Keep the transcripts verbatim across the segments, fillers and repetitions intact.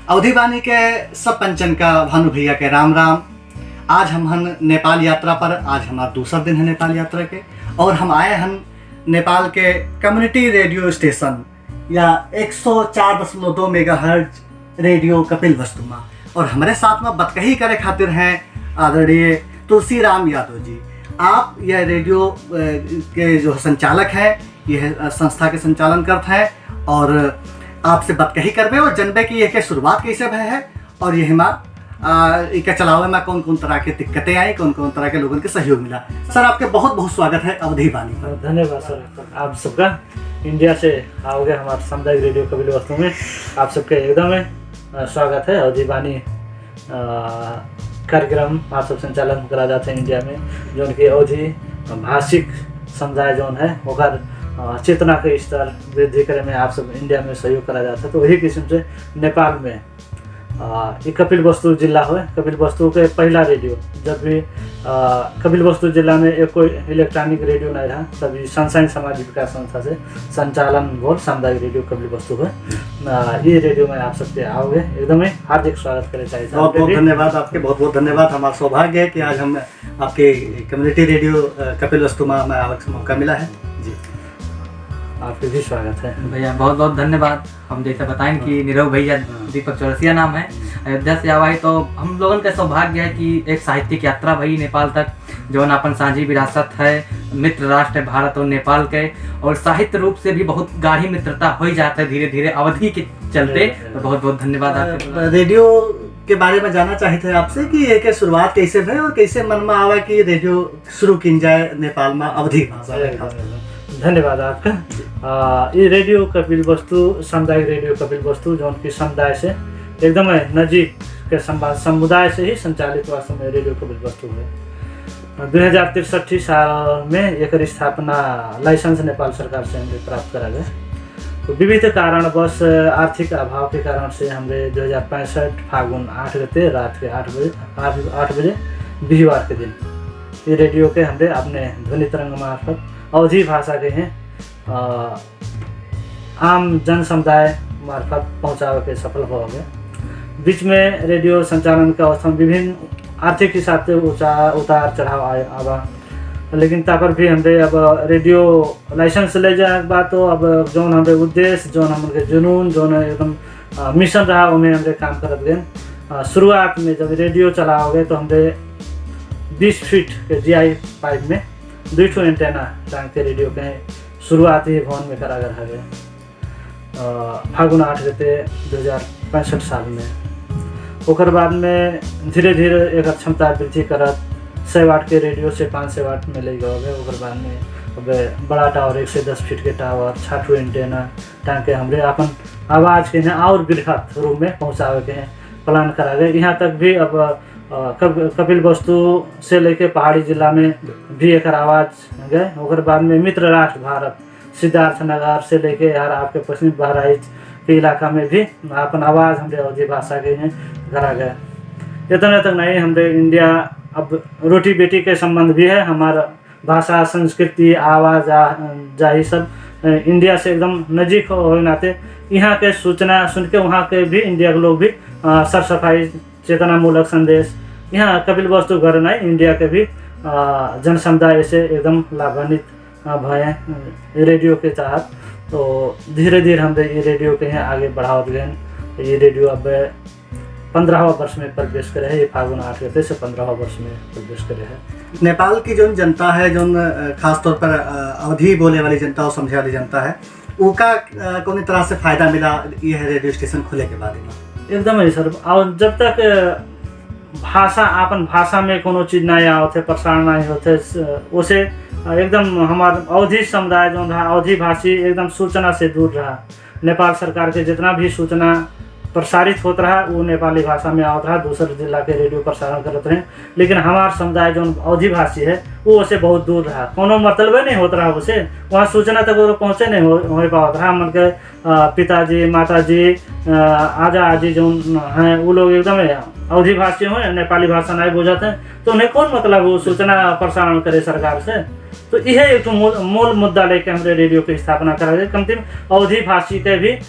अवधी बानी के सब पंचन का भानु भैया के राम राम। आज हम हन नेपाल यात्रा पर, आज हमार दूसर दिन है नेपाल यात्रा के, और हम आए हन नेपाल के कम्युनिटी रेडियो स्टेशन या एक सौ चार दशमलव दो मेगाहर्ट्ज रेडियो कपिल वस्तु मा। और हमरे साथ मा बतकही करे खातिर हैं आदरणीय तुलसीराम यादव जी। आप यह रेडियो, अ, के जो संचालक हैं, यह, अ, संस्था के संचालन करत हैं, और आपसे बतकही करबे और जनबे कि यह के शुरुआत कैसे भय है और यह मा, अ, इके चलावे मा कौन कौन तरह के दिक्कतें आई, कौन कौन तरह के लोगन के सहयोग मिला। सर, आपके बहुत बहुत स्वागत है अवधी बानी पर। धन्यवाद सर, आप सबका इंडिया से आओगे हमारे सामुदायिक रेडियो कपिल वस्तु में, आप सबके एकदम, अ, स्वागत है। अवधी बानी, अ, कार्यक्रम आप सब संचालन करा जात है इंडिया में, जौन कि अवधी भाषिक समुदाय जौन है ओकर, अ, चेतना के स्तर वृद्धि करे में आप सब इंडिया में सहयोग करा जात है। तो वही किस्म से नेपाल में, अ, ई कपिल वस्तु जिला होय, कपिल वस्तु के पहला रेडियो, जब भी, अ, कपिल वस्तु जिला में एक कोई इलेक्ट्रॉनिक रेडियो नहीं रहा, तब ई सनशाइन समाज विकास संस्था से संचालन भोल सामुदायिक रेडियो कपिल वस्तु होय। अ, ई रेडियो में आप सबके आओगे, एकदम ही हार्दिक स्वागत करे चाहिए। बहुत बहुत धन्यवाद आपके, बहुत बहुत धन्यवाद। हमारा सौभाग्य है कि आज हम आपके कम्युनिटी रेडियो, अ, कपिल वस्तु मा, में आवे के मौका मिला है। जी, आपके भी स्वागत है। भैया, बहुत बहुत धन्यवाद। हम जैसे बताएं कि हाँ। नीरव भैया हाँ। दीपक चौरसिया नाम है, हम्म। अयोध्या से आवा है, तो हम लोगन का सौभाग्य है कि एक साहित्यिक यात्रा भई नेपाल तक, जौन अपन साझी विरासत है मित्र राष्ट्र भारत और नेपाल के, और साहित्य रूप से भी बहुत गाढ़ी मित्रता हो ही जाता है धीरे धीरे अवधी के चलते। जी, जी। तो बहुत बहुत धन्यवाद आपके। अ, रेडियो के बारे में जानना चाहते हैं आपसे कि ये के शुरुआत कैसे भई और कैसे मन में आवा कि रेडियो शुरू कीन जाए नेपाल में अवधी भाषा में खास करके। धन्यवाद आपका। आ, ये रेडियो कपिल वस्तु, सामुदायिक रेडियो कपिल वस्तु, जौन कि समुदाय से एकदम नजीक के संवाद, समुदाय से ही संचालित वास्तव में रेडियो कपिल वस्तु है। दुई हजार तिरसठी साल में एकर स्थापना लाइसेंस नेपाल सरकार से हमरे प्राप्त करा गए। तो विविध कारणवश, आर्थिक अभाव के कारण से हमरे दुई हजार पैंसठ फागुन आठ गते रात के आठ बजे, आठ, आठ बजे बिहिवार के दिन ये रेडियो के हमरे अपने ध्वनि तरंग मार्फत अवधी भाषा के हैं, अ, आम जन समुदाय मार्फत पहुँचावे के सफल हो गए। बीच में रेडियो संचालन के अवस्था में विभिन्न आर्थिक हिसाब से ऊंचा, उतार चढ़ाव आए, आवा, लेकिन तापर भी हमरे अब रेडियो लाइसेंस ले जाए के बाद तो अब जौन हमरे उद्देश्य, जौन हमरे जुनून, जौन एकदम, अ, मिशन रहा, ओमे हमरे काम करत गए। अ, शुरुआत में जब रेडियो चलाओगे तो हमरे बीस फीट के जीआई पाइप में दुई ठो एंटेना टांग के रेडियो के शुरुआती भवन में करा गए हवे, अ, फागुन आठ गते दुई हजार पैंसठ साल में। ओकर बाद में धीरे धीरे एकर क्षमता वृद्धि करत सौ वाट के रेडियो से पाँच सौ वाट में ले गए। ओकर बाद में अब बड़ा टावर, एक सौ दस फीट के टावर, छह ठो एंटेना टांग के हमरे अपन आवाज के ने और बृहत रूप में पहुंचावे के प्लान करा गए। यहाँ तक भी अब, अ, कप-, कपिल वस्तु से लेके पहाड़ी जिला में भी एकर आवाज गए। ओकर बाद में मित्र राष्ट्र भारत, सिद्धार्थनगर से लेके यार आपके पश्चिम बहराइच के इलाका में भी अपन आवाज हमरे अवधी भाषा के हैं करा गए। इतने तक नहीं, हमरे इंडिया अब रोटी बेटी के संबंध भी है। हमारा भाषा, संस्कृति, आवाज, आ, जाहि सब, अ, इंडिया से एकदम नजीक हो, होए नाते यहाँ के सूचना सुन के वहाँ के भी इंडिया के लोग भी, अ, सरसफाई चेतनामूलक संदेश यहाँ कपिल वस्तु घर नहीं, इंडिया के भी, अ, जन समुदाय से एकदम लाभान्वित, अ, भए, अ, रेडियो के तहत। तो धीरे धीरे हमरे ये रेडियो के यहाँ आगे बढ़ावत गए। ये रेडियो अब पन्द्रहवाँ वर्ष में प्रवेश करे है, ये फागुन आठ गते से पन्द्रहवाँ वर्ष में प्रवेश करे है। नेपाल की जौन जनता है, जौन, अ, खास तौर पर, अ, अवधी बोले वाली जनता और समझे वाली जनता है, ओका, अ, कौन तरह से फायदा मिला यह रेडियो स्टेशन खुले के बाद में? एकदम है सर, और जब तक, अ, भाषा, आपन भाषा में कोनो चीज नहीं आवत है, प्रसारण नहीं होत है, स-, ओसे, अ, एकदम हमार अवधी समुदाय जौन रहा, अवधी भाषी एकदम सूचना से दूर रहा। नेपाल सरकार के जितना भी सूचना प्रसारित होत रहा, वो नेपाली भाषा में आवत रहा, दूसर जिला के रेडियो प्रसारण करत रहे, लेकिन हमार समुदाय जौन अवधी भाषी है, वो ओसे बहुत दूर रहा, कोनो मतलबे नहीं होत रहा ओसे, वहाँ सूचना तक वो पहुँचे नहीं हो, हो पावत रहा। हमन के, अ, पिताजी, माताजी, अ, आजा आजी जौन हैं, वो लोग एकदम अवधी भाषी हैं, नेपाली भाषा नहीं बुझत हैं, तो उन्हें कौन मतलब वो सूचना प्रसारण करे सरकार से? तो इहे एक ठो मूल, मूल मुद्दा लेके हमरे रेडियो के स्थापना करा गए। कमती में अवधी भाषी के भी, अ,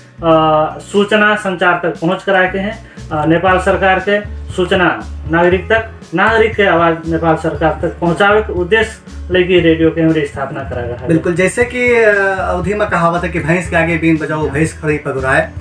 सूचना संचार तक पहुँच कराए के हैं। अ, नेपाल सरकार के सूचना नागरिक तक, नागरिक के आवाज नेपाल सरकार तक पहुँचावे के उद्देश्य लेके रेडियो के हमरे स्थापना करा गया है। बिल्कुल, जैसे कि, अ, अवधी में कहावत है कि भैंस के आगे बीन बजाओ, हाँ। भैंस खड़ी पगुराए।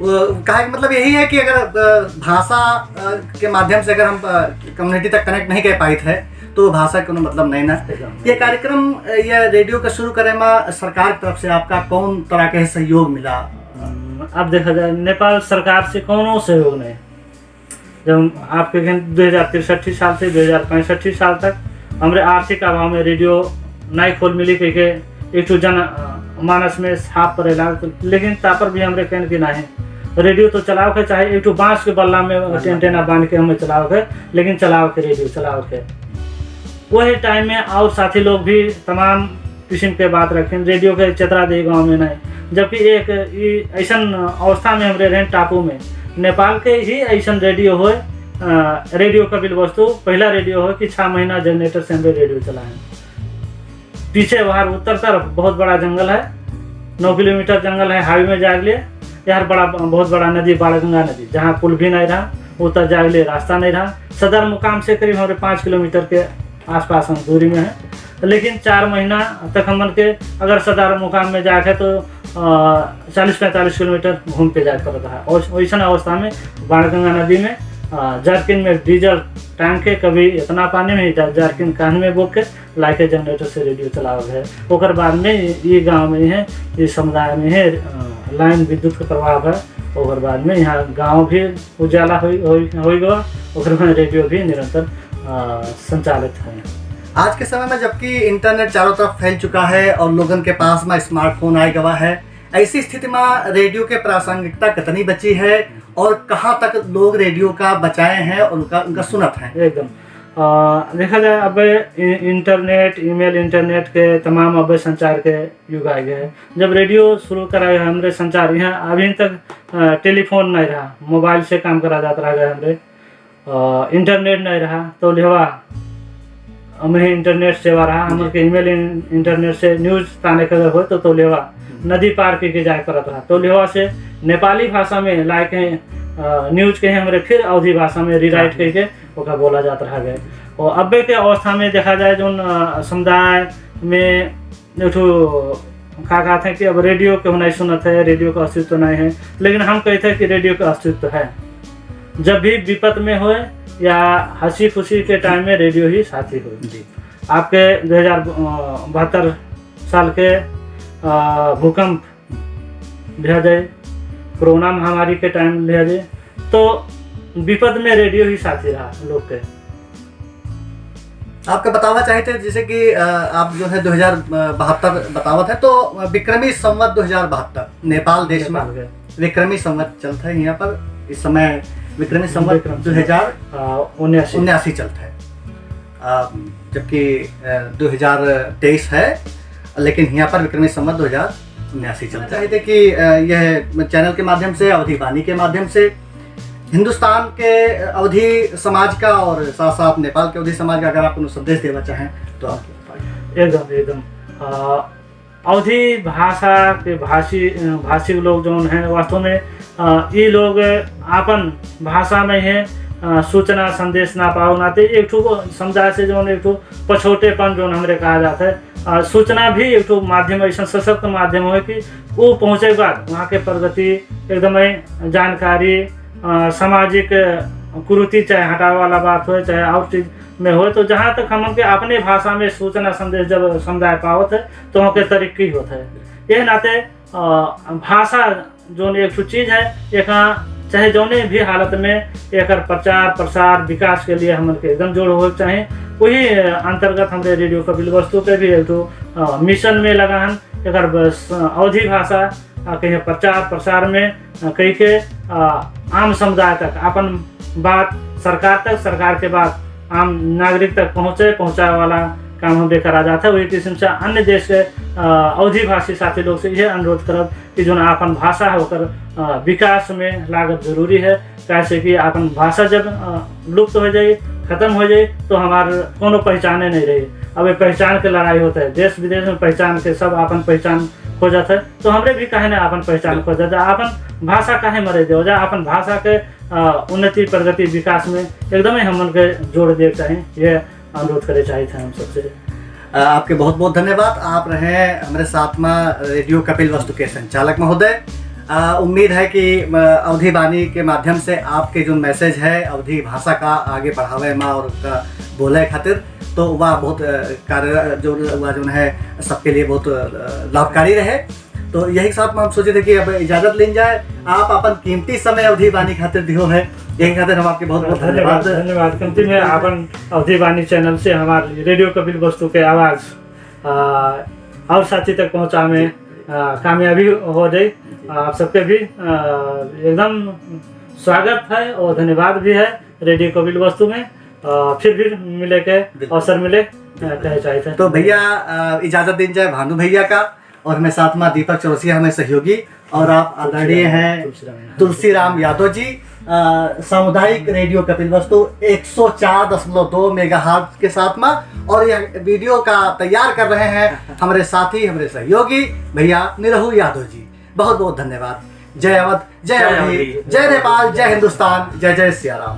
वो कहा कि मतलब यही है कि अगर, अ, भाषा, अ, के माध्यम से अगर हम, अ, community तक connect नहीं कर पाइत है, तो भाषा के कोनो मतलब नहीं ना। एकदम। ये कार्यक्रम, अ, ये रेडियो के शुरू करे में सरकार की तरफ से आपका कौन तरह के सहयोग मिला? हम्म, अब देखा जाए, नेपाल सरकार से कोनो सहयोग नहीं। जब आपके कहें दो हजार तिरसठी साल से दो हजार पैंसठी साल तक हमरे आर्थिक अभाव में रेडियो नाई खोल मिली कह के एक ठो जन, अ, मानस में छाप पड़े लाग, लेकिन तापर भी हमरे कहन की नहीं, रेडियो तो चलाओ के, चाहे एक ठो बांस के बल्ला में बांस antenna बांध के हमें चलाओ के, लेकिन चलाओ के रेडियो चलाओ के। वही time में और साथी लोग भी तमाम किस्म के बात रखें, रेडियो के चतरा दे गाँव में नहीं, जबकि एक ई ऐसन अवस्था में हमरे रहें टापू में, नेपाल के ही ऐसन रेडियो होए, अ, रेडियो कपिल वस्तु पहला रेडियो होए कि छह महीना generator से हमरे रेडियो चलाएं। पीछे बाहर उत्तर तरफ बहुत बड़ा जंगल है, नौ किलोमीटर जंगल है, highway में जाए के लिए यार बड़ा, बहुत बड़ा नदी, बाणगंगा नदी, जहाँ पुल भी नहीं रहा, उत्तर जाए के लिए रास्ता नहीं रहा। सदर मुकाम से करीब हमरे पाँच किलोमीटर के आसपास हम दूरी में हैं, लेकिन चार महीना तक हमन के अगर सदर मुकाम में जाके तो, अ, चालीस पैंतालीस किलोमीटर घूम के जाए पड़ता है। और वैसन अवस्था में बाणगंगा नदी में, अ, jerrycan में डीजल टांग के कभी इतना पानी में जा-, jerrycan कान में बोक के लाइके generator से रेडियो चलावत है। ओकर बाद में ये, ये गाँव में है, ये समुदाय में है, अ, line विद्युत का प्रभाव है। ओकर बाद में यहाँ गाँव भी उजाला होई, होई, होई गवा, ओकर बाद रेडियो भी निरंतर, अ, संचालित है। आज के समय में जबकि internet चारों तरफ फैल चुका है और लोगन के पास में smartphone आए गवा है, ऐसी स्थिति में रेडियो के प्रासंगिकता कितनी बची है और कहाँ तक लोग रेडियो का बचाए हैं और उनका, उनका सुनत हैं? एकदम। अ, देखा जाए, अब इ-, internet, email, internet के तमाम अब संचार के युग आ गए हैं। जब रेडियो शुरू करा गया हमरे संचार, यहाँ अभी तक, अ, telephone नहीं रहा, mobile से काम करा जात रहा गया हमरे। अ, internet नहीं रहा, तो लिहवा हमें internet सेवा रहा, हमर जी। के email इन-, internet से news ताने के अगर होए तो, तो लिहवा हम्म। नदी पार के, के जाए पड़त रहा। तो लिहवा से नेपाली भाषा में लाइके, अ, news के हमरे फिर अवधी भाषा में rewrite हाँ। करके ओका बोला जात रहा गए। और अबे के अवस्था में देखा जाए, जोन, अ, समुदाय में एक ठो का कहत हैं कि अब रेडियो के नहीं सुनत है, रेडियो का अस्तित्व नहीं है, लेकिन हम कहते हैं कि रेडियो का अस्तित्व है। जब भी विपत में होए या हंसी खुशी के time में रेडियो ही साथी होए। जी। आपके दो हजार बहत्तर साल के, अ, भूकंप लिहा जाए, कोरोना महामारी के time लिहा जाए, तो विपद में रेडियो ही साथी रहा लोग के। आपका बतावा चाहते हैं, जैसे कि, अ, आप जो है दो हजार बहत्तर बतावत है, तो विक्रमी संवत दो हजार बहत्तर नेपाल देश में नेपाल के। विक्रमी संवत चलता है यहाँ पर इस समय, विक्रमी संवत विक्रम संवत। दो हजार अ, उन्यासी। उन्यासी चलता है। अ, जबकि, अ, दो हजार तेईस है, लेकिन यहाँ पर विक्रमी संवत दो हजार उन्यासी चलता है। चाहते कि, अ, यह channel के माध्यम से, अवधी वाणी के माध्यम से हिंदुस्तान के अवधी समाज का और साथ-साथ नेपाल के अवधी समाज का अगर आप कोनो संदेश देवा चाहें, तो आप एकदम, एकदम। अ, अवधी भाषा के भाषी, अ, भाषी लोग जौन हैं, वास्तव में, अ, ई लोग आपन भाषा में है, अ, सूचना संदेश ना पाओ नाते एक ठो समुदाय से जौन एक ठो पछौटेपन जौन हमरे कहा जात है, अ, सूचना भी एक ठो माध्यम, ऐसा सशक्त माध्यम होए कि वो पहुँचे के बाद वहाँ के प्रगति, एकदम जानकारी, अ, सामाजिक कुरीति चाहे हटावे वाला बात होए, चाहे और चीज में होए, तो जहाँ तक हमन के अपने भाषा में सूचना संदेश जब समुदाय पावत है, तो वहाँ के तरक्की होत है। यह नाते, अ, भाषा जौन एक ठो चीज है, एका चाहे जौने भी हालत में एकर प्रचार, प्रसार, विकास के लिए हमन के एकदम जोड़ होए के चाही। वही अंतर्गत हमरे रेडियो कपिल वस्तु के भी एक ठो, अ, मिशन में लगा हन, एकर बस, अ, अवधी भाषा, अ, कहीं प्रचार, प्रसार में, अ, कही के, अ, आम समुदाय तक अपन बात, सरकार तक, सरकार के बात आम नागरिक तक पहुँचे, पहुँचावे वाला काम हमरे करा जात है। वही किस्म से अन्य देश के, अ, अवधी भाषी साथी लोग से यह अनुरोध करब कि जौन आपन भाषा है ओकर, अ, विकास में लागत जरूरी है, काहे से कि आपन भाषा जब, अ, लुप्त हो जाई, खत्म हो जाई, तो हमार कोनो पहचाने नहीं रही। अब ये पहचान के लड़ाई होत है, देश विदेश में पहचान के सब आपन पहचान खोजत है, तो हमरे भी काहे ना आपन पहचान खोजत जा, आपन भाषा काहे मरे देव जा, आपन भाषा के अ, उन्नति, प्रगति, विकास में एकदमै हमन के जोड़ देवे के चाही। ये अनुरोध करे चाहित है हम सबसे। अ, आपके बहुत बहुत धन्यवाद। आप रहे हमरे साथ मा रेडियो कपिल वस्तु के संचालक महोदय। अ, उम्मीद है कि, अ, अवधी वाणी के माध्यम से आपके जो मैसेज है अवधी भाषा का आगे बढ़ावे मा और उसका बोले खातिर, तो वह बहुत, अ, कार्य जो वह जो है सबके लिए बहुत, अ, लाभकारी रहे। तो यही साथ मा हम सोचे थे कि अब इजाजत लेन जाए। आप अपन कीमती समय अवधी वाणी खातिर दिहो है, यही खातिर हम आपके बहुत बहुत धन्यवाद। धन्यवाद। धन्यवाद। कीमती में आपन अवधी वाणी चैनल से हमार रेडियो कपिल वस्तु के आवाज, आ, और साथी तक पहुँचा में, आ, कामयाबी हो जाए। आ, आप सबके भी, आ, एकदम स्वागत है और धन्यवाद भी है रेडियो कपिल वस्तु में। आ, फिर भी मिले के बिल्कुल। अवसर मिले, आ, कहे चाहित है। तो भैया, आ, इजाजत देन जाए भानु भैया का, और हमें साथ मा दीपक चौरसिया हमें सहयोगी, और आप आदरणीय हैं तुलसीराम यादव जी, अ, सामुदायिक रेडियो कपिल वस्तु एक सौ चार दशमलव दो मेगाहर्ट्ज के साथ मा, और यह वीडियो का तैयार कर रहे हैं हमरे साथी, हमरे सहयोगी भैया निरहू यादव जी। बहुत बहुत धन्यवाद। जय अवध, जय जय अवधी, अवधी। जय नेपाल, जय हिंदुस्तान, जय जय सिया राम।